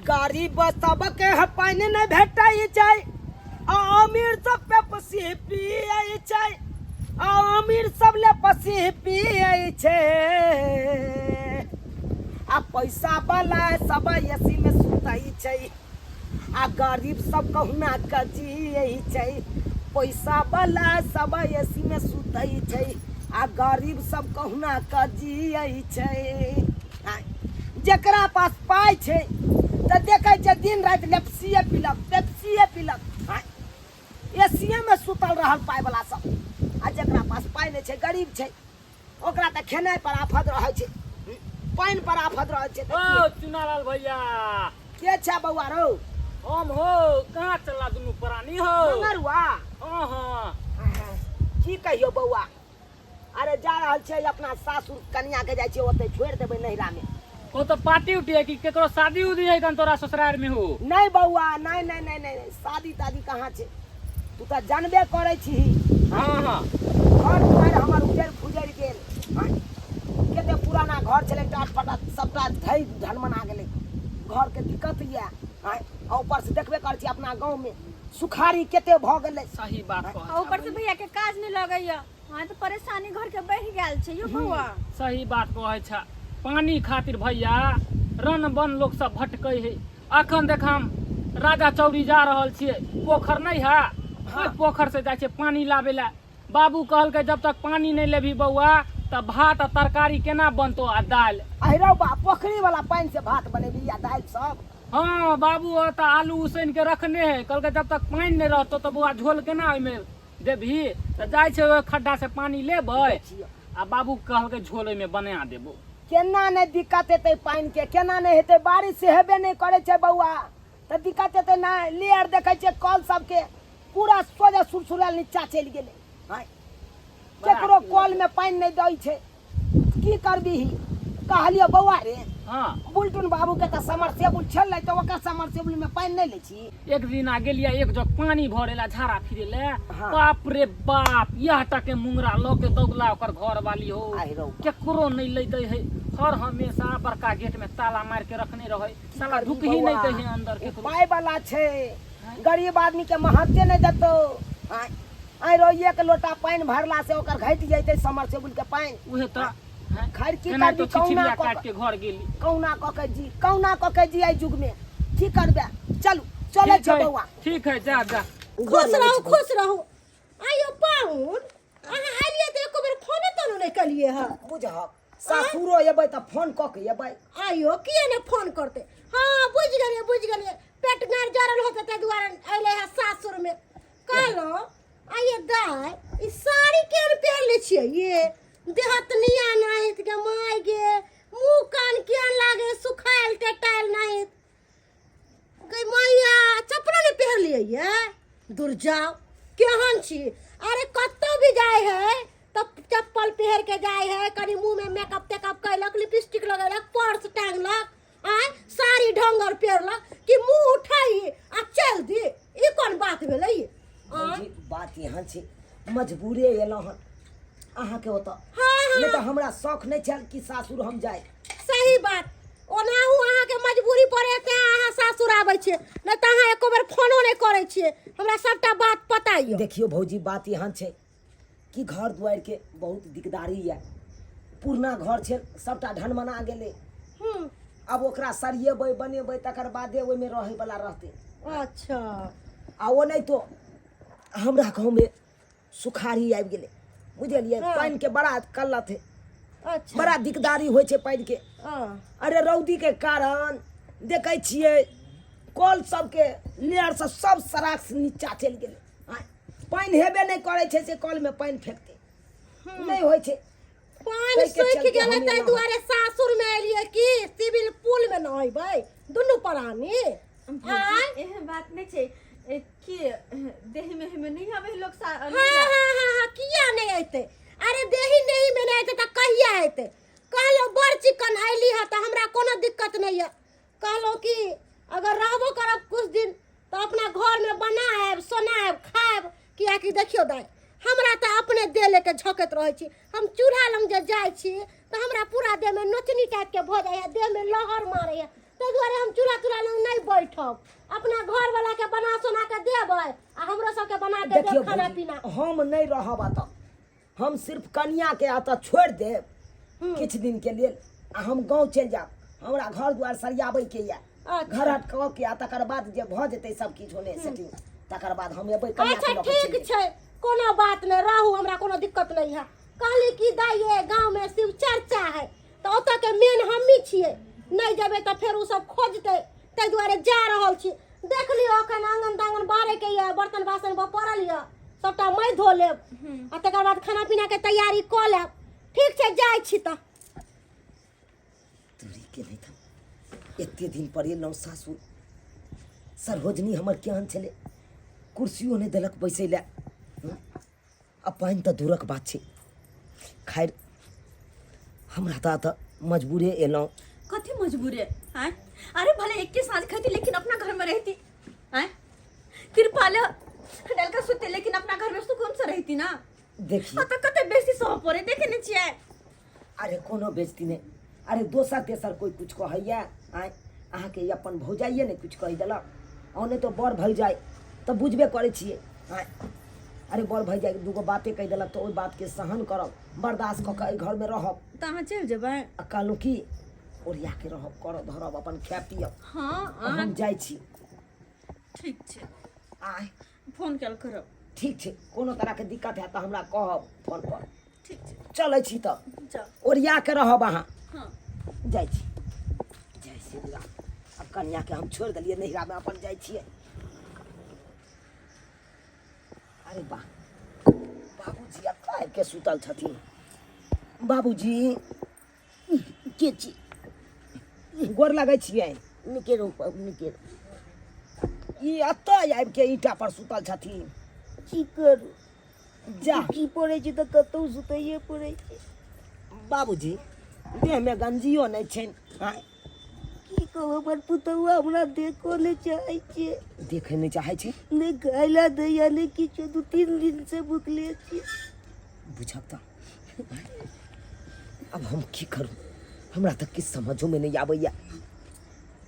गरीब सबके पानि नहि भेटै छै आ अमीर सब पेप्सी पियै छै, आ अमीर सब ले पसी पियै छै, आ पैसा वाला सब एसी में सुतै छै, आ गरीब सब कहुना के जियै छै। पैसा वाला सब एसी में सुतै छै, आ गरीब सब कहुना के जियै छै। जकरा पास पाइ छै तऽ देखै छै दिन राति लेप्सिए पीलक, पेप्सिए पीलक, एसीए में सुतल रहल पाइ वाला सब। आ जकरा पास पाइ नहि छै, गरीब छै, ओकरा तऽ खेनाइ पर आफत रहै छै, पानि पर आफत रहै छै। ओ चुनालाल भैया, के छै बौआ रौ? हम हो। कहाँ चलला दुनू प्राणी हो? मंगरुआ। हाँ हाँ। की कहियो बौआ, अरे जा रहल छै अपना सासुर, कनिया के जाइ छै ओतै छोड़ि देबै नैहरा में। ओ तो पार्टी उटी है कि केकरो शादी उदी है कन तोरा ससुराल में हो? नहीं बौआ, नहीं नहीं नहीं नहीं, शादी तादी कहाँ छै, तू तऽ जानबे करै छी। हाँ हाँ। घर दुआरि हमर उजड़ फुजड़ गेल। हाँ, कते पुराना घर छलै, टाट फटा सबटा धै ढनमना गेलै, घर के दिक्कत यऽ। हाँ, आ ऊपर से देखबे करै छी अपना गाँव में सुखाड़ी कते भऽ गेलै। सही बात कहै आ ऊपर से भैया के काज नहीं लगैया, हाँ तऽ परेशानी घर के बढ़ि गेल छै यो बौआ। सही बात कहै छ। पानी खातिर भैया रन बन लोग सब भटकै है। अखन देख हम राजा चौरी जा रहल छियै, पोखर नहीं है, ओहि पोखर से जाइ छियै पानी लाबै लए। बाबू कहलकै जब तक पानी नहीं लेबही बौआ तऽ भात आ तरकारी केना बनतो आ दालि। अरे बा, पोखरी वाला पानि से भात बनेबी या दालि सब? हाँ बाबू, ओतऽ आलू उसैन के रखने है, कहलकै जब तक पानि नहीं रहतो तऽ बौआ झोल केना ओहिमे देबही। तऽ जाइ छै ओहि खड्डा से पानी लेबै आ बाबू कहलकै झोल ओहिमे बना देबो। केना नहि दिक्कत हेतै पानि के, केना नहि हेतै? बारिश हेबे नहि करै छै बौआ, तऽ दिक्कत हेतै नहि? लेयर देखै छियै कल सबके पूरा सोझे सुरसुरायल नीचा चलि गेलै। आँय, केकरो कल में पानि नहि दै छै, की करबीही? कहलियो बौआ रे, हाँ, बुलटुन बाबू के तऽ समरसेबुल छलै, तऽ ओकर समरसेबुल में पानि नहि लै छी। एक दिन आ गेलियै एक जग पानी भरे ला, झाड़ा फिरे ले। हाँ। बाप रे बाप, यह टा के मुंगरा ल के दौगला ओकर घर वाली हो। आहि रौ। केकरो नहीं लै दै है, हर हमेशा बड़का गेट में ताला मार के रखने रहे, साला करबी ढुक ही नहीं बौआ? दै है अंदर ओ केकरो। पाइ वाला छै, गरीब आदमी के महत्वे नहि देतौ। आँय आँय रौ, एक लोटा पानि भरला से ओकर घटि जैतै समरसेबुल के पानि। उहे तऽ हैं? खैर की केना करबी, तो कहुना छिछिरिया कऽ काट के घर गेली, कहुना कऽ के जी, कहुना कऽ के जी एहि युग में। की करबे, चलू चलै ठीक छै है बौआ। ठीक है, जा जा। खुश रहू, खुश रहू। आइयो पाहुन, अहाँ आइलियै तऽ एको बेर फोने तोनो नहि केलियै हँ। बुझहक सासुरो एबै तऽ फोन कऽ के एबै। आइयो किए नहि फोन करतै? हाँ बुझि गेलियै, बुझि गेलियै, पेट गाड़ जरल होतै ताहि दुआरे अयलै हँ सासुरमे। कहलहुँ आइये दाइ, ई साड़ी केहन पहिरले छियै ये? देहतनिया नाहित गे माय गे, मुँह कान केहन लागे सुखायल टेटायल नाहित गे मैया। चप्पलो नहि पहिरलियै ये? दूर जाओ, केहन छी? अरे कतौ भी जाइ है तऽ चप्पल पहिर के जाइ है, कनि मुँह में मेकअप तेकअप कैलक, लिपस्टिक लगेलक, पर्स टांगलक, आँय साड़ी ढंगर पहिरलक, कि मुँह उठाई आ चल दी? ई कोन बात भेलै ये? आँय? भौजी, बात एहन छै, मजबूरे एलहुँ हन अहाँके ओतऽ। हाँ हाँ। नहि तऽ हमरा शौख नहि छल कि सासुर हम जाय। सही बात, ओनाहु अहाँके मजबूरी पड़े तें अहाँ सासुर आबै छियै, नहि तऽ अहाँ एको बेर फोनो नहि करै छियै। हमरा सबटा बात पता यऽ। देखियौ भौजी, बात एहन छै कि घर दुआरिके बहुत दिकदारी यऽ। पुरना घर छै, सबटा ढनमना गेलै। आब ओकरा सरियेबै बनेबै तकर बादे ओहिमे रहैवला रहतै। अच्छा। आ ओ नहि तो हमरा गाँवमे सुखाड़ी आबि गेलै, बुझलियै? हाँ। पानिके बड़ा कल्लत है। अच्छा। बड़ा दिकदारी होइ छै पानिके। हाँ। अरे रौदीके कारण देखै छियै कल सबके लेयरसँ सब सराक नीचा चलि गेलै। आँय, पानि हेबे नहि करै छै से कलमे पानि फेकतै? नहि होइ छै। पानि ताहिके सुखि चलते गेलै हम ताहि एलहुँ। दुआरे सासुर मे एलियै कि सिविल पुल मे नहेबै दुनू प्राणी? आँय? एहन बात नहि छै कि देह में में नहीं आवे लोग हाँ हाँ हाँ हाँ, किया नहीं अयतै? अरे देही नहीं में नहीं अयतै तऽ कहिया अयतै? कहलहुँ बड़ चिकन अयली हँ तऽ हमरा कोनो दिक्कत नहीं है। कहलहुँ कि अगर रहबो करब कुछ दिन तऽ अपना घरमे बनायब सोनायब खायब, किएकि देखियौ दाइ, हमरा तऽ अपने देह लेके झँकैत रहै छी। हम चूल्हा लग जे जाइ छी तऽ हमरा पूरा देहमे नोचनी टाइपके भऽ जाइए, देहमे लहर मारैए, ताहि दुआरे हम चूल्हा तूल्हा लग नहि बैठब अपना घर वाला के बना सोना के देबै आ हमरो सबके बना के देखियौ देब खाना भौजी, पीना। हम नहि रहब एतऽ, हम सिर्फ कनिया के एतऽ छोड़ि देब किछु दिन के लेल आ हम गाँव चलि जायब। हमरा घर दुआर सरियाबै के यऽ। अच्छा। घर हट कऽ के आ तकर बाद जे भऽ जेतै सब किछु होने सेटिंग, तकर बाद हम एबै कनिया अच्छा के लऽ के ठीक चलि छै, कोनो बात नहि, रहू, हमरा कोनो दिक्कत नहि है। कहली कि दाइ ये गाँव में शिव चर्चा है तऽ ओतऽ के मेन हमही छियै, नहि जेबै तऽ फेर ओ सब खोजतै, ताहि दुआरे जा रहल छी। देख लियौ अखन आङ्गन ताङ्गन बाहरैके यऽ, बर्तन बासन पड़ल यऽ, सबटा माटि धो लेब आ तकर बाद खाना पीनाके तैयारी कऽ लेब। ठीक छै, जाइ छी तऽ। दूरी के नहि तऽ एते दिन पर एलहुँ सासुर। सरोजनी हमर केहन छलै, कुर्सियो नहि देलक बैसै लए, आ पानि तऽ दूरक बात छै। खैर हमरा तऽ एतऽ मजबूरे एलहुँ। कथी मजबूरे? आँय, अरे भले एके साँझ खैती लेकिन अपना घर में रहती। आँय, तिरपाल डाल के सुते लेकिन अपना घर में सुकून से रहती ना। देखिए हाँ, तऽ कते बेसी सह पड़े देखे नहीं छियै। अरे कोनो बेजती नहि, अरे दोसर तेसर कोइ कुछ कहैया? आँय, अहाँके ई अपन भौजाइए नहि कुछ कहि देलक, ओने तऽ बड़ भौजाइ तऽ बुझबे करै छियै। आँय, अरे बड़ भौजाइ दूगो बाते कहि देलक तऽ ओहि बातके सहन करब, बर्दाश्त कऽ कऽ एहि घरमे रहब। तऽ अहाँ चलि जेबै? आ कहलहुँ कि ओरियाके रहब, करब धरब, अपन खायब पियब। हँ, हम जाइ छी। ठीक छै। आँय, फोन कयल करब। ठीक छै, कोनो तरहके दिक्कत हैत तऽ हमरा कहब फोन पर। ठीक छै, चलै छी तब। जाउ, ओरिया के रहब अहाँ। हँ, जाइ छी। जय श्री राम। आब कनियाके हम छोड़ि देलियै नैहरामे, अपन जाइ छियै। अरे वाह, बाबूजी एतऽ आबि के सुतल छथिन। बाबूजी के छी? गोर लगै छियै। नीके रहू बाबू, नीके रहू। ई एतऽ आबि के ईंटा पर सुतल छथिन। की करू जा, की पड़ै छै तऽ कतहु सुतैये पड़ै छै। बाबूजी देहमे गंजियो नहि छनि। आँय, की कहू, हमर पुतहुआ हमरा देखो नहि चाहै छै। देखै नहि चाहै छै? नहि खाय लए दैया नहि किछो, 2-3 दिन से भुखले छी। बुझब तऽ आब हम की करू, हमरा तऽ किछु समझोमे नहि आबैया।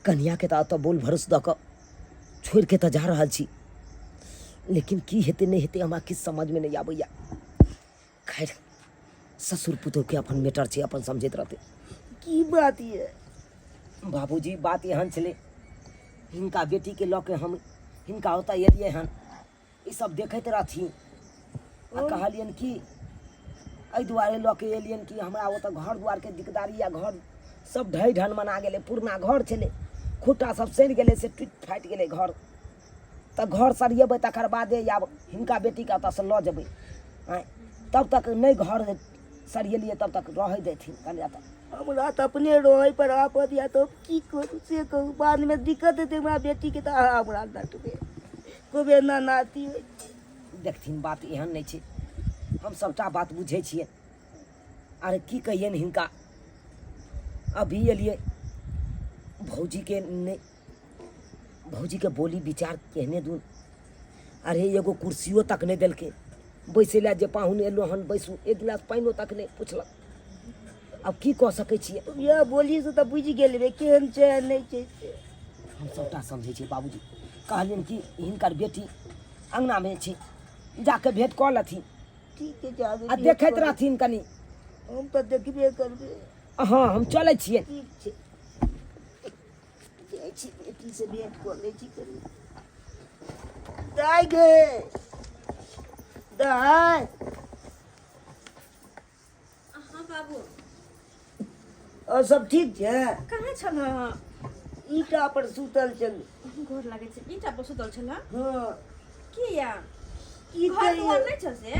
कनियाके तऽ एतऽ बोल भरोस दऽ कऽ छोड़ि के तऽ जा रहल छी, लेकिन की हेतै नहि हेतै हमरा किछु समझमे नहि आबैया। खैर, ससुर पुतोहके अपन मैटर छै, अपन समझैत रहतै। की बात ये बाबूजी? बात एहन छलै, हिनका बेटीके लऽ के हम हिनका ओतऽ एलियै हन, ई सब देखैत रहथिन आ कहलियनि कि एहि दुआरे लऽ के एलियनि कि हमरा ओतऽ घर दुआरके दिकदारी आ घर सब ढहि ढन मना गेलै। पुरना घर छलै, खुट्टा सब सड़ि गेलै, से टूटि फाटि गेलै घर। तऽ घर सरियेबै तकर बादे आब हिनका बेटीके ओतऽसँ लऽ जेबै। आँय, तब तक नहि घर सरियेलियै तब तक रहै देथिन कनिया तऽ। हमरा तऽ अपने रहै पर आफत या, तऽ हम की करू से कहू? बादमे दिक्कत हेतै हमरा बेटीके तऽ अहाँ हमरा डटबै, कहबै एना नाती होइ छै। देखथिन, बात एहन नहि छै, हम सभटा बात बुझै छियै। अरे की कहियनि हिनका, अभी एलियै भौजीके नहि, भौजीके बोली विचार केहने दून। अरे एगो कुर्सियो तक नहि देलकै बैसै लए, जे पाहुन एलो हन बैसू, एक गिलास पानिओ तक नहि पुछलक। आब की कऽ सकै छियै? इएह बोलीसँ तऽ बुझि गेल हेबै केहन छै आ नहि छै से। हम सभटा समझै छियै बाबूजी। कहलियनि कि हिनकर बेटी अङ्गनामे छै, जाके भेँट कऽ लेथिन। ठीक छै, जाके आ भेँट देखैत कऽ लेब। रहथिन कनि। हम तऽ देखबे करबै। हँ, हम चलै छियै। ठीक छै, जाइ छी, बेटीसँ भेँट कऽ लै छी कनि। दाइ गे दाइ। हाँ बाबू। और सब ठीक छै? कहाँ छल? ईटा पर सुतल छल। गोर लागै छै। ईटा पर सुतल छल? हाँ। किया? की घर दुआर कहियौ? नहि छल से?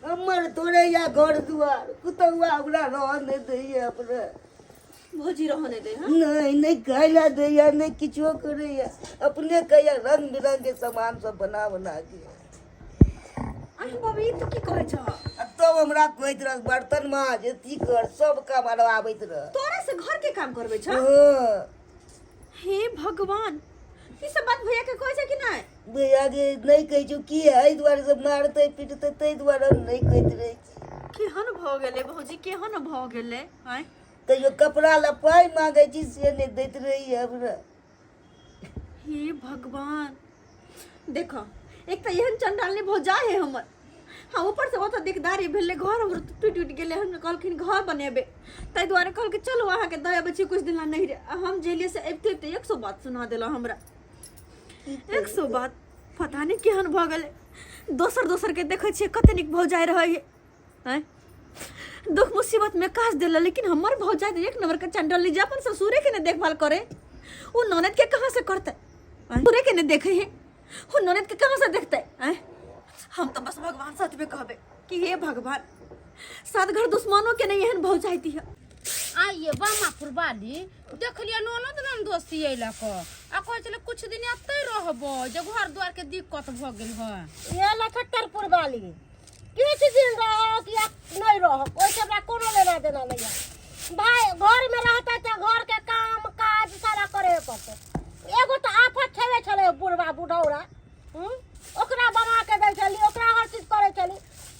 हमर थोड़े या घर दुआर, पुतहुआ हमरा रहऽ नहि दैया अपने। भौजी रहऽ नहि दै? हँ। नहि, नहि खाय लए दैया, नहि किछो करैया। अपने कहैया रंग बिरंग के सामान सब बना बना के। अरे बाबू, ई तू की कहै छह? आ तब हमरा कहैत रह बर्तन माज, अथी कर, सब काम आबैत रह। तोरा से घर के काम करबै छह? हाँ। हे भगवान, ई सब बात भैया के कहै छै कि नहि? भैया के नहि कहै छौ की, एहि दुआरे सब मारतै पिटतै, ताहि दुआरे हम नहि कहैत रहै छी। केहन भऽ गेलै भौजी, केहन भऽ गेलै? आँय, कहियो कपड़ा लए पाइ मांगै छी से नहि दैत रहैया हमरा। हे भगवान, देखो एक तऽ एहन चंडालनी भौजा है हमर। हाँ, ऊपर से ओतऽ दिकदारी भेलै, घर हमर टूटि टूटि गेलै। हम कहलखिन घर बनेबै, ताहि दुआरे कहलकै चलू अहाँके दऽ अबै छी किछु दिन ला नैहरे। आ हम जेलियै से अबिते अबिते 100 बात सुना देलक हमरा, 100 बात। पता नहि केहन भऽ गेलै। दोसर दोसरके देखै छियै कते नीक भौजाइ रहै है, आँय, दुख मुसीबत में काज देला, लेकिन हमर भौजाइ तऽ एक नंबर के चंडल, जे अपन ससुरे के ने देखभाल करे ओ ननद के कहाँ से करते? आँय, ससुरे के ने देखे है ओ ननद के कहाँ से देखते? आँय, हम तो बस भगवान से एतबे कहबे कि हे भगवान, सात घर दुश्मनों के नहीं एहन भौजाइ दिह। आइए बामा फुरबाली देखलियै ननद ननदोसी अयलक आ कहै छलै कुछ दिन एतै रहबो जे घर दुआर के दिक्कत भऽ गेल है। ये लखट्टरपुर वाली, किछु दिन रहक या नहि रहक, ओहिसँ हमरा कोनो लेना देना नहि है भाई। घरमे रहतै तऽ घरके काम काज सारा करे पड़तै। एगो तऽ आफत छेबे छलै बुढ़वा बुढ़ौरा, ओकरा बना के दै छली, ओकरा हर चीज करै छली।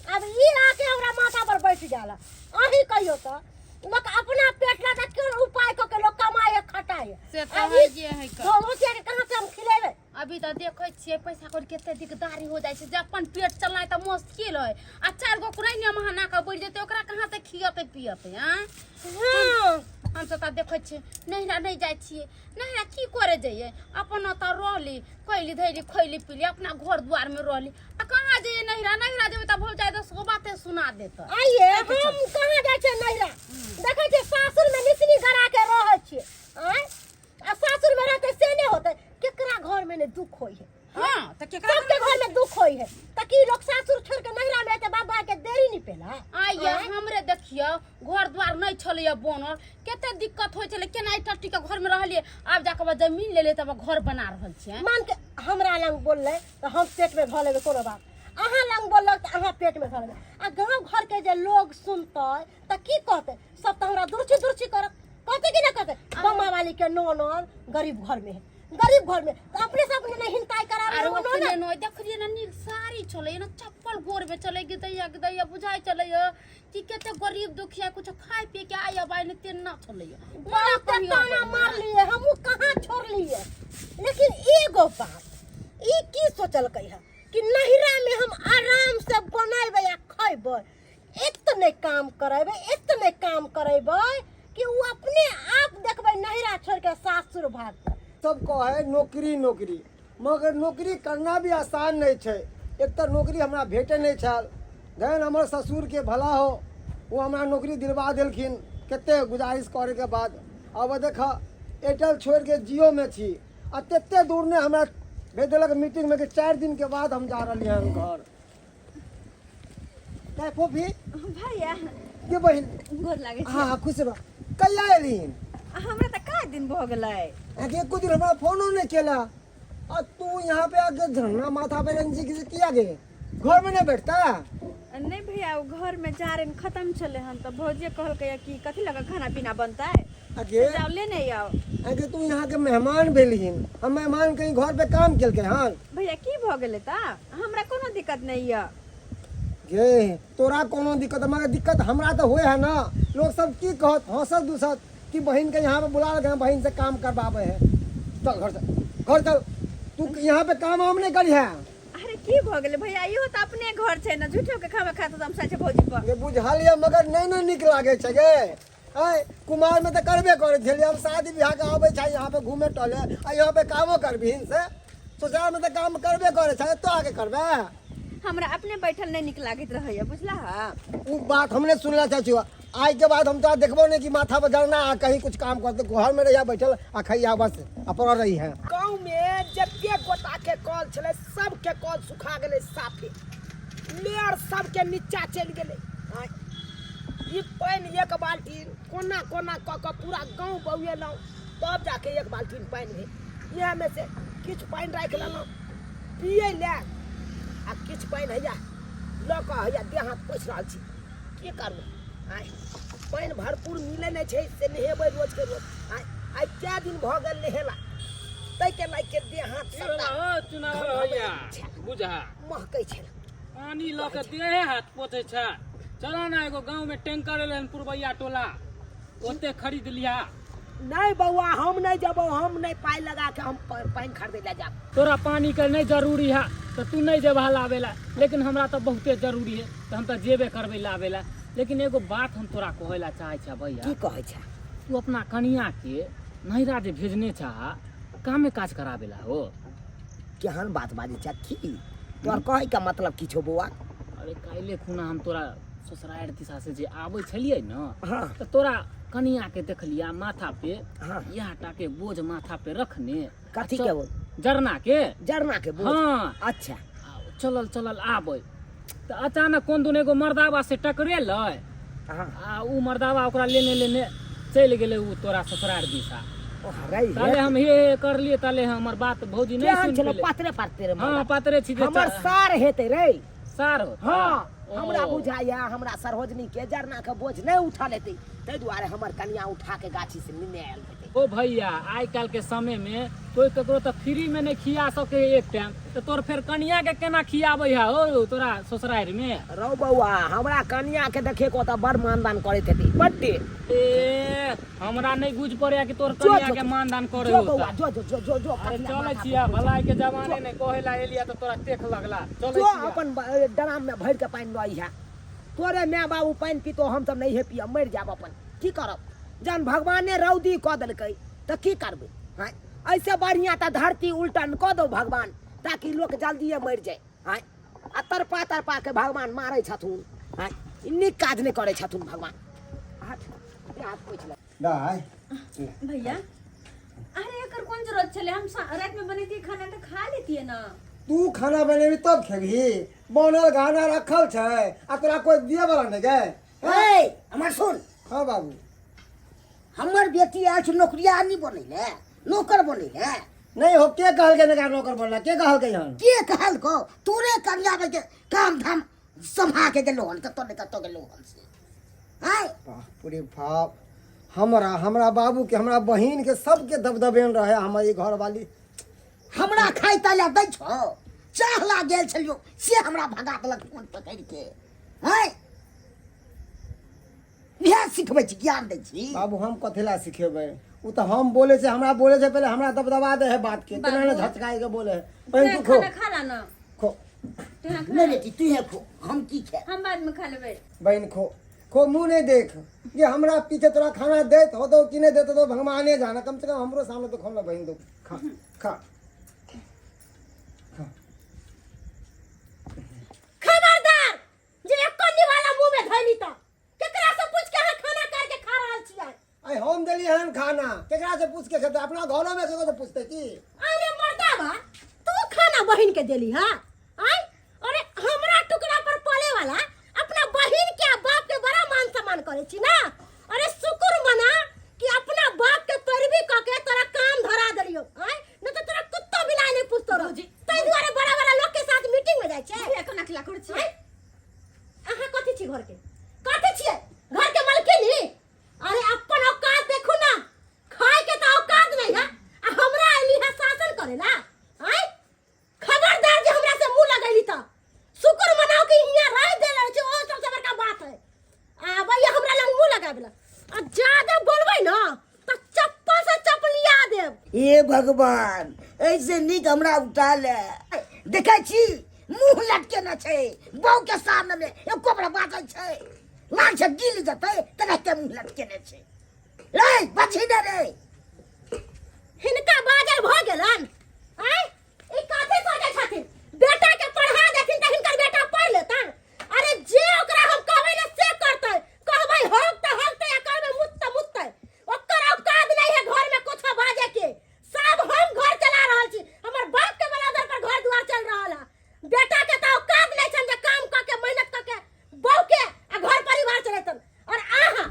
आब ई आके हमरा माथा पर बैठ जाला। अहीं कहियो तऽ लोक अपना पेट ला तऽ केहन उपाय कऽ के लोक कमाइ है, खटाइ है। से तऽ आब है ई जे है कऽ। भविष्य के कहाँ से हम खिलेबै? अभी तऽ देखै छियै पैसा कौड़ी कते दिकदारी हो जाइ छै। जे अपन पेट चलनाइ तऽ मुश्किल है, आ चारि गो कुरैनी महाना के बढ़ि जेतै, ओकरा कहाँ से खियतै पियतै? आँ, हमसब तऽ देखै छियै नैहरा नहि जाइ छियै। नैहरा की करे जइयै? अपन ओतऽ रहली, कैली धैली, खैली पीली, अपना घर दुआरमे रहली। आ कहाँ जइयै नैहरा? नैहरा जेबै तऽ भौजाइ 10 गो बाते सुना देतै। आइए हम कहाँ जाइ छियै नैहरा? देखै छियै सासुरमे निचनी गरा के रहै छियै। आँय, आ सासुर में रहते से नहीं होते? केकरा घर में ने दुख होई है? हाँ, तऽ केकरा सबके घर में दुख होई है, त की लोग सासुर छोड़ के नैहरा में आते बाप भाई के देरी नहीं पेला? आइए हमरे देखियो, घर द्वार नहीं छलैया बनल, कते दिक्कत होइ छलै, केना टट्टी के घर में रहलियै। आब जाके बस जमीन लेले तब घर बना रहल छियै। मान के हमरा लंग बोलले तो हम पेट में धऽ लेबै, कोनो बात। अहाँ लंग बोललक तऽ अहाँ पेट में धऽ लेबै। आ गाँव घर के जे लोग सुनतै तऽ की कहतै? सब तऽ हमरा दुर्ची दुर्ची करत। कहते कि ना कहते, बम्मा वाली के ननद गरीब घर में है, गरीब घर में? तो अपने से अपने नहीं हिनताई करावे। आरो हम ओखने ननद न देखलियै न, नीक साड़ी छलै न, चप्पल गोर में चलै, गिदैया गिदैया बुझाइ छलै कि कते गरीब दुखिया कुछ खाय पिए के आय अबाय ने तेना छलै। बहुत ताना मारलिए, हमहू कहाँ छोड़लिए। लेकिन एगो बात ई की सोचलकै है कि नहिरा में हम आराम से बनेबै आ खैबै, एतने काम करेबै, एतने काम करेबै कि उ अपने आप देखबै नहिरा छोड़ के सासुर भागतै। सब कहै नौकरी नौकरी, मगर नौकरी करना भी आसान नहीं छै। एक तऽ नौकरी हमरा भेटै नहि छल, धन हमर ससुरके भला हो, ओ हमरा नौकरी दिलवा देलखिन कते गुजारिश करैके बाद। अब देख, एयरटेल छोड़िके जियोमे छी आ तते दूर नहि हमरा भेज देलक मीटिंगमे कि 4 दिनके बाद हम जा रहलियै हन घर। काय फोफी? भैया। के बहिन? गोर लागै छी। हाँ हाँ, खुश रह। कहिया एलहिन? हमरा तऽ का दिन भऽ गेलै। आके एको दिन हमरा फोनो नहीं केला, आ तू यहाँ पे आके झरना माथा पे रंजी किसी किया गे? घर में नहीं बैठता? नहीं भैया, वो घर में जारन खत्म छले हन तऽ भौजी कहलकै कि कथी लगा खाना पीना बनतै, आगे जाओ लेने आओ। आगे तू यहाँ के मेहमान भेलहिन, हम मेहमान कहीं घर पे काम केलकै हन? भैया, की भऽ गेलै तऽ? हमरा कोनो दिक्कत नहीं यऽ। गे, तोरा कोनो दिक्कत, मगर दिक्कत हमरा तऽ होए है ना। लोग सब की कहत, हंसत दूसत कि बहिन के यहाँ पे बुला लगे, बहिन से काम करवावे है। चल घर से, घर चल। तू यहाँ पे काम वाम नहीं करी है। अरे, की भऽ गेलै भैया? इहो तऽ अपने घर छै ने, झूठो के खामा खाते हम छै भौजी पर। गे, बुझल ये, मगर नहीं ने नीक लागे छै गे। आँय, कुमार में तऽ करबे करै छलियै, हम शादी बियाह के आबै छै यहाँ पे घूमे टहले आ यहाँ पे कामो करबिहिन से ससुराल में तऽ काम करबे करै छै, एतऽ आके करबै? हमरा अपने बैठल नहीं नीक लागैत रहैया, बुझला? उ बात हमने सुनला चाचू। आज के बाद हम तो देखबो नहीं कि माथा पर जरना आ कहीं कुछ काम करते। घर में रहिया बैठल आ खैया बस आ पड़ल रही है। गाँव में जते गोटा के कल छलै सबके कल सुखा गेलै, साफे लेयर सबके नीचा चलि गेलै। आँय, ई पानि एक बाल्टी कोना कोना कऽ कऽ पूरा गाँव बौएलहुँ तब जाके एक बाल्टीन पानि भेल। इएहमे से किछु पानि राखि लेलहुँ पियै लए आ किछु पानि हैया लऽ कऽ हैया देह हाथ पोछि रहल छी। की करबै? आँय, पानि भरपूर मिलै नहि छै से नहेबै रोजके रोज? आँय, आइ कए दिन भऽ गेल नहेला, ताहिके लागि के देह हाथ की सबटा भेलौ हौ चुनाव भैया? बुझा महकै छै। पानी लऽ के देहे हाथ पोछै छै। चल ना, एगो गाँव में टैंकर एलै हन पुरबैया टोला, ओते खरीद लिहा। नहि बौआ, हम नहि जेबौ, हम नहि पाइ लगा के हम पानि खरीदै लए जायब। तोरा पानी के नहीं जरूरी है तो तू नहीं जेबह लाबे ला, लेकिन हमरा तो बहुते जरूरी है तो हम तो जेबे करबे लाबे ला। लेकिन एगो बात हम तोरा कहै ला चाहे छा भैया। की कहै छा? तू अपना कनिया के नैहरा जे भेजने छा कामे काज कराबे ला हो। केहन बात बाजै छा की तोहर कहै के मतलब की छौ बौआ? अरे काल्हि खुना हम तोरा ससुरारि दिशा से जे आबै छलियै ने, हाँ। तऽ तोरा कनिया के देखलिया माथा पे, हाँ। इएह टा के बोझ माथा पे रखने। कथी के बोझ? जरना के। जरना के बोझ? हाँ। अच्छा। आ चलल चलल आबै तऽ अचानक कोन दुन एगो मर्दाबा से टकरेलै, हाँ। आ उ मर्दाबा ओकरा लेने लेने चलि गेलै उ तोरा ससुरारि दिशा। ओ रे ताले हम हे हे करलियै, ताले हमर बात भौजी नहि केहन सुनि छलै? पेलै। पातरे पातरे हाँ, मर्दा। पातरे छी जे हमर सार हेतै रे। सार होतै? हाँ, ओ। हमरा बुझाइया हमरा सरोजनी के जरना के बोझ नहीं उठा लेते, ताहि दुआरे हमर कनिया उठा के गाछी से नेने आयल हेतै। ओ भैया, आइ काल्हि के समय में कोई ककरो तऽ फ्री में नहीं खिया सके एक टाइम, तऽ तोर फेर कनिया के केना खियाबै है ओ तोरा ससुरारि में? रौ बौआ, हमरा कनिया के देखे को तऽ बड़ मानदान करैत हेतै, बड्ड। ए हमरा नहीं बुझ पड़े कि तोर जो, कनिया जो, के मानदान करे जो होता। बौआ, जो जो जो जो जो अरे कनिया चलै माथा छिया, पर भलाई के जमाने नहीं कहे ला एलिया तऽ तोरा टेक लगला। चलै जो छिया। अपन ड्राम में भरि के पानि लऽ अइहा, तोरे माय बाबू पानि पीतो, हम सब नहीं हे पियब, मरि जायब अपन, की करब? जहन भगवाने रौदी कऽ देलकै तऽ की करबै? हँ, ऐसे बढ़िया तऽ धरती उल्टन कऽ दौ भगवान, ताकि लोक जल्दिए मरि जाय। हँ, आ तड़पा तड़पा के भगवान मारै छथुन। हँ, ई नीक काज नहि करै छथुन भगवान। हाथ हाथ पोछि ले। दाय। भैया, अरे एकर कोन जरूरत छलै? हम राति में बनेतियै खाना तऽ खा लेतियै ना। तू खाना बनेबी तब खेबही? बनल खाना रखल छै आ तोरा कोई दिए वाला नहि गए? ए हमर सुन। हाँ बाबू। हमर बेटी आयल छै नौकरियानी बनै ले, नौकर बनै ले। नहीं हो, के कहलकै ने नौकर बनला? के कहलकै हन? के कहलको? तोरे कनिया के काम धाम सम्हा के गेलो हन, कतौ ने कतौ गेलो हन से। आय बाप रे बाप, हमरा हमरा बाबू के हमरा बहिन के सबके दबदबेन रहे हमर ई घर वाली। हमरा खाइ ताइ दै छौ? चाह ला गेल छलियो से हमरा भगा देलक फोन पकड़ि के। आय इएह सिखबै छी, ज्ञान दै छी। बाबू हम कथी ला सिखेबै? उ तऽ हम बोले छै, हमरा बोले छै पहिले हमरा दबदबा दे है बात के, तेना ने बाबू। झचकाय के बोले है। बहिन तू तू खो। खाना खा ला ना। खो। तू खा। नहीं बेटी, तू है खो, हम की खाए? हम बाद में खा लेबै। बहिन खो खो, मुँह नहीं देख ये हमरा पीछे तोरा खाना देत हो तो कि नहीं देत तो भगवाने जाना, कम से कम हमरो सामने तो खो ना बहिन, तो खा खा खा। खबरदार जे एको निवाला मुंह में धैली त केकरा से पूछ के अहाँ खाना करके खा रहल छियै? आइ हम देलियै हन खाना, केकरा से पूछ के खेतै? अपना घरो में केकरो से पूछतै की? अरे मर्दावा, तू खाना बहिन के देली हा? आय अरे हमरा टुकड़ा पर पले वाला अपना बहिन के आ बाप के बड़ा मान सम्मान करे छी ना। अरे शुक्र मना कि अपना बाप के पैरवी क के तोरा काम धरा देलियो। आय न त तोरा कुत्तो बिलाइ नहीं पूछतो रह, ताहि दुआरे बड़ा बड़ा लोग के साथ मीटिंग में जाइ छै। भैया कोना खिला करै छियै? आँय? अहाँ कथी छी घर के? कथी छियै घर के मालकिनी? अरे अपन औकात देखू ना, खाए के तो औकात नहीं है आ हमरा अइली है शासन करेला। आय खबरदार जे हमरा से मुंह लगैली त शुक्र मनाओ कि हियां रह देल छै, ओ सबसे बड़का बात है। आ भैया हमरा लग मुंह लगाबेला आ ज्यादा बोलबै ना त चप्पल से चपलिया देब। हे भगवान, ऐसे नीक हमरा उठा ले। देखै छी मुंह लटके न छै बहू के सामने में, एको बेर बाजै छै लाग छै गिल जेतै तेनाहिते मुंह लटके ने छै। रे बची ने रे। हिनका बाजल भऽ गेलन? आँय ई कथी सोचै छथिन? बेटा के पढ़ा देथिन तऽ हिनकर बेटा पढ़ लेतन? अरे जे ओकरा हम कहबै ने से करतै, कहबै हक तऽ हकतै आ कहबै मुत तऽ मुततै। ओकर औकात नहीं है घर में कुछ बाजे के, सब हम घर चला रहल छी, हमर बाप के बलादर पर घर दुआर चल रहल है। बेटा के तऽ औकात नहीं छन जे काम कऽ के मेहनत कऽ के बहू के आ घर परिवार चलेतन। और आहा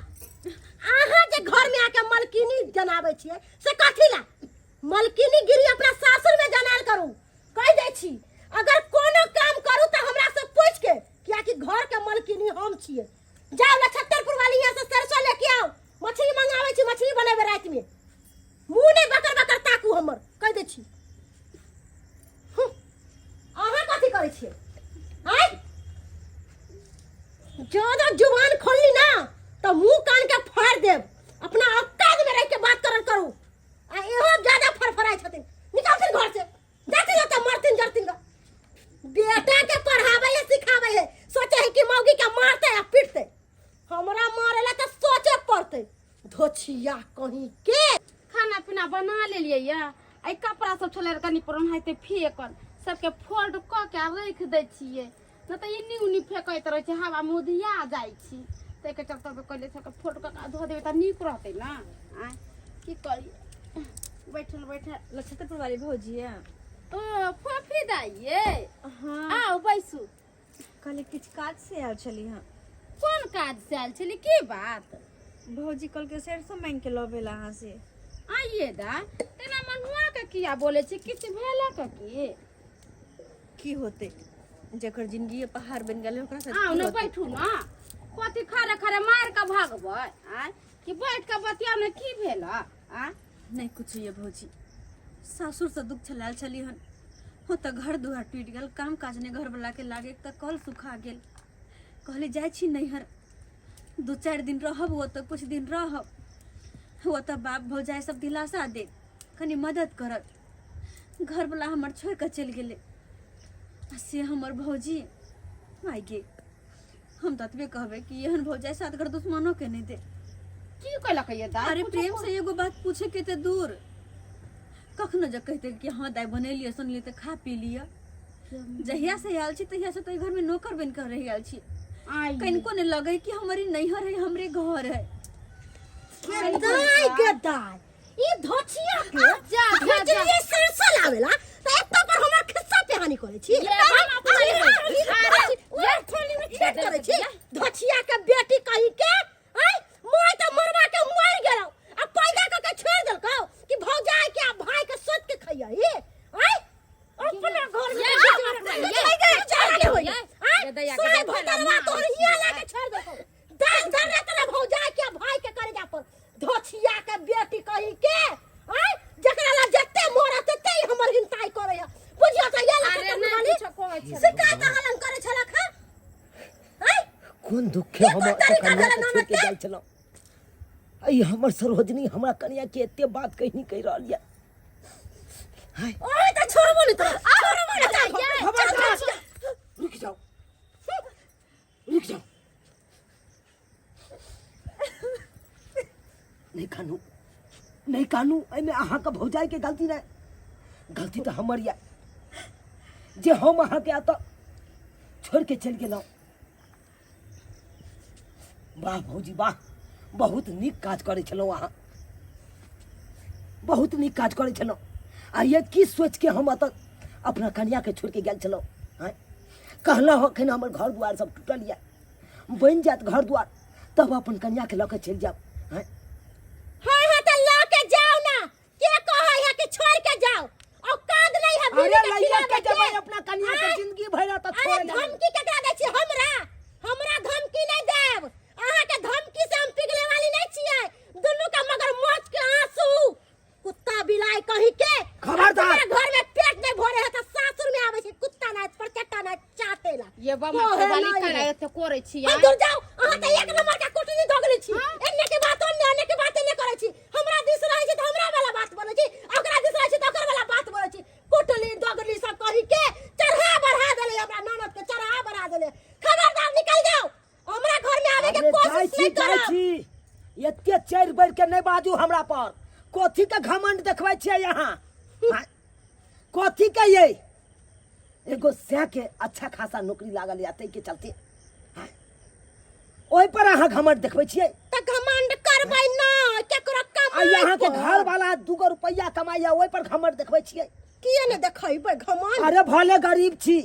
आहा जे घर में आके मलकिनी जनाबै छियै से कथी ला? मलकिनी गिरी अपना सासुर में जनाल करू। कह दै छी अगर कोनो काम करू तऽ हमरा से पूछ के, कियाकि घर के मलकिनी हम छियै। जाओ नछत्तरपुर वाली यहाँ से सरसों लेके आओ, मछली मंगाबै छी, मछली बनेबै राति में। मुंह नहीं बकर बकर ताकू हमर, कह दै छी। अहाँ कथी करै छियै? आँय ज्यादा जुबान खोलली ना तो मुंह कान के फाड़ देब। अपना औकात में रह के बात करल धोछिया कहीं के। खाना पीना बना लेलियै या एहि कपड़ा सब छलै कनि पर ओनाहिते फेकल, सबके फोल्ड कऽ के आ राखि दै छियै, नहि तऽ एन्नी उन्नी फेकैत रहै छै, हवामे उधिया जाइ छी। ताहिके चलते कहलियै सबके फोल्ड कऽ के धो देबै तऽ नीक रहतै ने। आँय की करियै बैठल बैठल। नक्षत्रपुर वाली भौजी है। ओ फोफी दाइ ये। हाँ। आउ बैसू। कहली किछु काज से आयल छली हँ। कोन काज से आयल छली, की बात? भौजी कहलकै सरसों मांगि के लऽ भेल अहाँ से। आइए दा तेना मनुआ के किया बोले छी, किछु भेलक की? की होते, जकर जिंदगी पहाड़ बनि गेलै ओकरा साथ आउ की ने होतै? बैठू ने, कथी खरे खरे मारि कऽ भगबै? आँय कि बैठ कऽ बतियाउ ने, की भेल? आँय नहि कुछ ये भौजी, सासुर से दुख छलायल छली हन, हो तऽ घर दुआर टूटि गेल, काम काज नहि घरवला के लागे, तऽ कल सुखा गेल। कहली जाइ छी नैहर, 2-4 दिन रहब, ओतऽ कुछ दिन रहब, ओतऽ बाप भौजाइ सब दिलासा दे, कनि मदद करत। घरवला हमर छोड़ि कऽ चलि गेलै आ से हमर भौजी माय गे। हम तऽ एतबे कहबै कि एहन भौजाइ सात घर दुश्मनो के नहि दे। की कहलक ये दाइ? अरे कुछो प्रेम से एगो बात पूछे के तऽ दूर, कखनो जे कहते कि हाँ दाइ बनेलियै सुनलियै तऽ खा पी लिअ। जहिया से आयल छी तहिया से तऽ घर में नौकर बनि कऽ रहि आयल छी। आइ कनिको नहि लगै कि हमर ई नैहर है, हमरे घर है। के दाइ के दाइ, ई धोछिया के जा, जा, जा। भेजलियै सरसो लावेला त एत्ता पर हमर खिस्सा पेहानी करै छी। ये, हम अपना अरे, लेबै। अरे, अरे, ये थोली में छेद करै छी धोछिया के बेटी कही के। आय मोय त मरवा के मर गेलौ आ पैदा क के छोड़ देलकौ कि भौजाई के आ भाई के सोच के खइयै। आय अपना घर में ये, गुजारा हम अपना- नहीं ये, गुजारा नहीं होई। ये, आय ये दैया के साय देखै ला भतरवा मार तोहर छी, हिया आय। लाके छोड़ देलकौ। दाल धर रे तोरा भौजाई के आ भाई के करेजा पर धोछिया के बेटी कही के। आय जकरा ला जते मोरा तते ही हमर हिंसाई करे है, बुझियो त ये ला अरे खतम नहि वाली किछो कहै छलै। शिकायत हलन करे छलक हँ। आय कोन दुख है ई हम कोन तरीका कनिया भेलै के छोड़ के ननद के? जाइ छलहुँ, अइ हमर सरोजनी हमरा कनिया के एते बात कहीं कहि रहल यऽ। ओए त छोड़बो नहीं तोरा, छोड़बो नहीं तोरा। खबरदार, रुक जाओ रुक जाओ, नहीं कानू नहीं कानू, एहिमे अहाँके भौजाइके गलती नहि, गलती तऽ हमर यऽ जे हम अहाँके एतऽ छोड़ि के चलि गेलहुँ। वाह भौजी वाह, बहुत नीक काज करै छलहुँ अहाँ, बहुत नीक काज करै छलहुँ। आ ये की सोचि के हम एतऽ अपना कनियाके छोड़ि के गेल छलहुँ? आँय कहलहुँ अखन हमर घर दुआर सब टूटल यऽ, बनि जायत घर दुआर तब अपन कनियाके लऽ के चलि जायब। आँय हाँ हाँ तऽ लऽ के जाओ ना, के कहै है कि छोड़ के जाओ? औकात नहीं है बीवी अरे के लइया के खिलावे के। जेबै अपना कनिया के आँय? जिंदगी भरि तऽ अरे छोड़े नहि। धमकी केकरा दै छी? हमरा हमरा धमकी नहीं देब। अहाँ के धमकी से हम पिघले वाली नहीं छियै। दुनू के मगरमच्छ के आंसू, कुत्ता बिलाई कहीं के। खबरदार। अपना घर में पेट नहीं भरे है तऽ सासुर में आबै छै कुत्ता नाच पर चट्टा नाच चाटेला। ये बमा कोहे वाली नहीं करा है। एते करै छी। हम दूर जाओ, अहाँ तऽ एक नंबर के कुटनी दोगली छी। एन्ने के बात ओन्ने, ओन्ने के बात एन्ने करै छी। हमरा दिस रहै छी तऽ हमरा वाला बात बोलै छी, ओकरा दिस रहै छी तऽ ओकर वाला बात बोलै छी। कुटली दोगली सब कही के चढ़ा बढ़ा देले हमरा ननद के, चढ़ा बढ़ा देले। खबरदार निकल जाओ, हमरा घर में आवे के अरे जाइ कोशिश छी नहीं जाइ करब। छी, एते चढ़ि बढ़ि के नहि बाजू हमरा पर। कथी के घमंड देखबै छियै अहाँ? आँय? कथी के ये एगो सै के अच्छा खासा नौकरी लागल या ताहि के चलते आँय? ओहि पर अहाँ घमंड देखबै छियै? तऽ घमंड करबै ना केकरो आ कमाई अहाँ के पर। घर वाला 2 रुपैया कमाइया ओहि पर घमंड देखबै छियै? किए ने देखैबै घमंड? अरे भले गरीब छी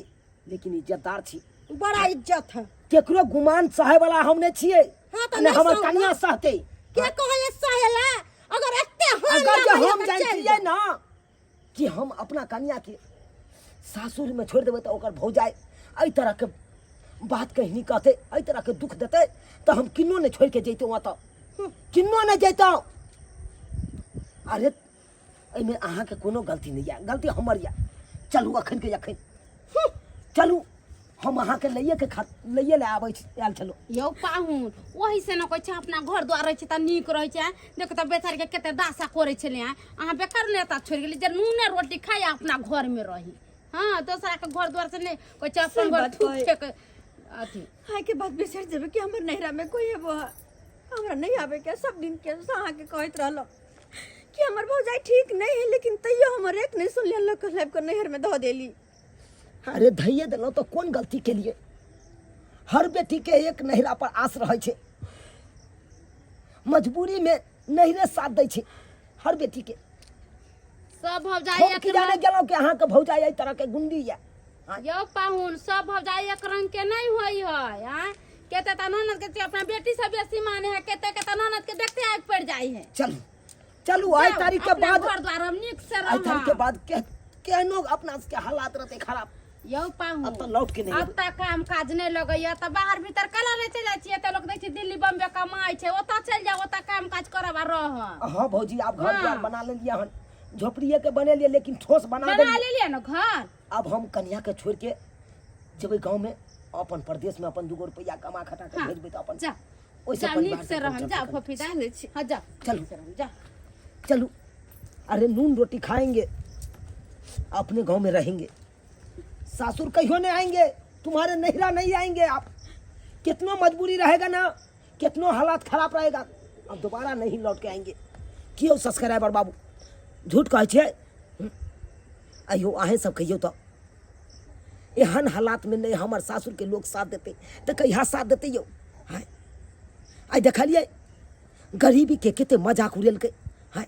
लेकिन इज्जतदार छी। बड़ा इज्जत है। केकरो गुमान सहे वाला हम नहि छियै। हाँ, तऽ ने नहि हमर सहू कनिया ना। सहतै। के कहै सहेला? अगर एते हानि अगर जे लागैया हम तऽ जानै चलि छियै जाउ। ना कि हम अपना कनिया के सासुर में छोड़ देबै तऽ ओकर भौजाइ एहि तरह के बात कहीं कहतै, एहि तरह के दुख देतै, तऽ हम किन्नो नहि छोड़ के जैतहुँ ओतऽ, किन्नो नहि जैतहुँ। अरे एहिमे अहाँके कोनो गलती नहि यऽ, गलती हमर यऽ। चलू अखन के अखन चलू, हम अहाँके लैए के खा लैए लए आबै छी आयल छलहुँ। यौ पाहुन, ओहि से न कहै छै अपना घर द्वार रहै छै तऽ नीक रहै छै। देखो तऽ बेचारी के कते दासा करै छलै। अहाँ बेकार नेता छोड़ि गेली जे नूने रोटी खाइ आ अपना घर में रही। हाँ दोसरा के घर द्वार से नहि कहै छै अपन सही घर बात थूक कहै। फेक अथी। हाय के बात बिसरि जेबै कि हमर नैहरा में कोई हेबो है। हमरा नहि आबैके सब दिन के अहाँके कहैत रहलहुँ कि हमर भौजाई ठीक नहि है, लेकिन तैयो हमर एक नहि सुनलियै, लोक लाबि कऽ नैहरमे धऽ देली। अरे धैये देलहुँ तऽ कोन गलती केलिए? हर बेटी के एक नैहरा पर आस रहै छै, मजबूरी में नैहरे साथ दै छै हर बेटी के। सब भौजाई हम एक की जाने रंग गेलहुँ कि अहाँके भौजाई एहि तरह के गुंडी यऽ। यौ पाहुन, सब भौजाई एक रंग के नहीं होई है। आँ केते त ननद के अपना बेटी से बेसी माने है, केते के त ननद के देखते आगि पड़ जाई है। चलू चलू, आइ जाउ, तारीख के अपना बाद घर द्वार हम नीक से आइ तारीख के रहब। बाद के केहनो अपना सबके हालात रहते खराब, यौ पाहुन, अब तऽ लौट के नहीं अब तऽ काम काज नहीं लगैया तऽ बाहर भीतर कला नहीं चलि जाइ छियै? तऽ लोक दै छै दिल्ली बम्बे कमाइ छै, ओतऽ चलि जाउ, ओतऽ काम काज करब आ रहब। हाँ भौजी, आब घर हाँ। द्वार बना लेलियै हन, झोपड़िए के बनेलियै लेकिन ठोस बना बना देलियै। लेलियै ने घर? अब हम कन्या के छोड़ के जेबै गाँव में, अपन प्रदेश में अपन दूगो रुपया कमा खटा के हाँ। भेजबै तऽ अपन जा ओहिसँ जा, परिवार नीक से के रहम। गुजर जा बसर। फोफी दा चलै छी। हाँ जा, चलू। नीक से रहम जा। चलू, अरे नून रोटी खाएंगे, अपने गांव में रहेंगे, सासुर कहियो नहीं आएंगे, तुम्हारे नैहरा नहीं आएंगे। आप कितनो मजबूरी रहेगा ना, कितनो हालात खराब रहेगा, अब दोबारा नहीं लौट के आएंगे। क्यों सब्सक्राइबर बाबू झूठ कहै छियै? अयो अहें सब कहियो तऽ एहन हालात में नहीं हमर सासुर के लोग साथ देते तऽ कहिया साथ देते यौ? हाय, आइ देखलियै गरीबी के कते मजाक उड़ेलकै। हाय,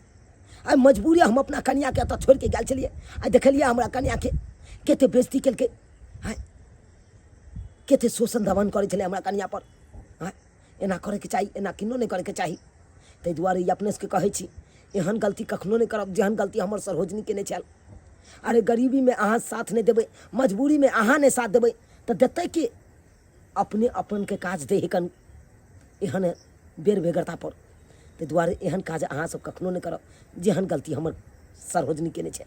आइ मजबूरी हम अपना कनियाके एतऽ छोड़ि के गेल छलियै, आइ देखलियै हमरा कनियाके कते बेइज्जती केलकै। हाय, कते शोषण दमन करै छलै हमरा कनिया पर। हाय, एना करैके चाही? एना किन्नो नहि करैके चाही। ताहि दुआरे ई अपने सबके कहै छी, एहन गलती कखनो नहि करब जेहन गलती हमर सरोजनी केने छल। अरे गरीबीमे अहाँ साथ नहि देबै, मजबूरीमे अहाँ नहि साथ देबै तऽ देतै के? अपने अपनके काज दै है कन एहन बेर बेगरता पर। ताहि दुआरे एहन काज अहाँ सब कखनो नहि करब जेहन गलती हमर सरोजनी केने छै।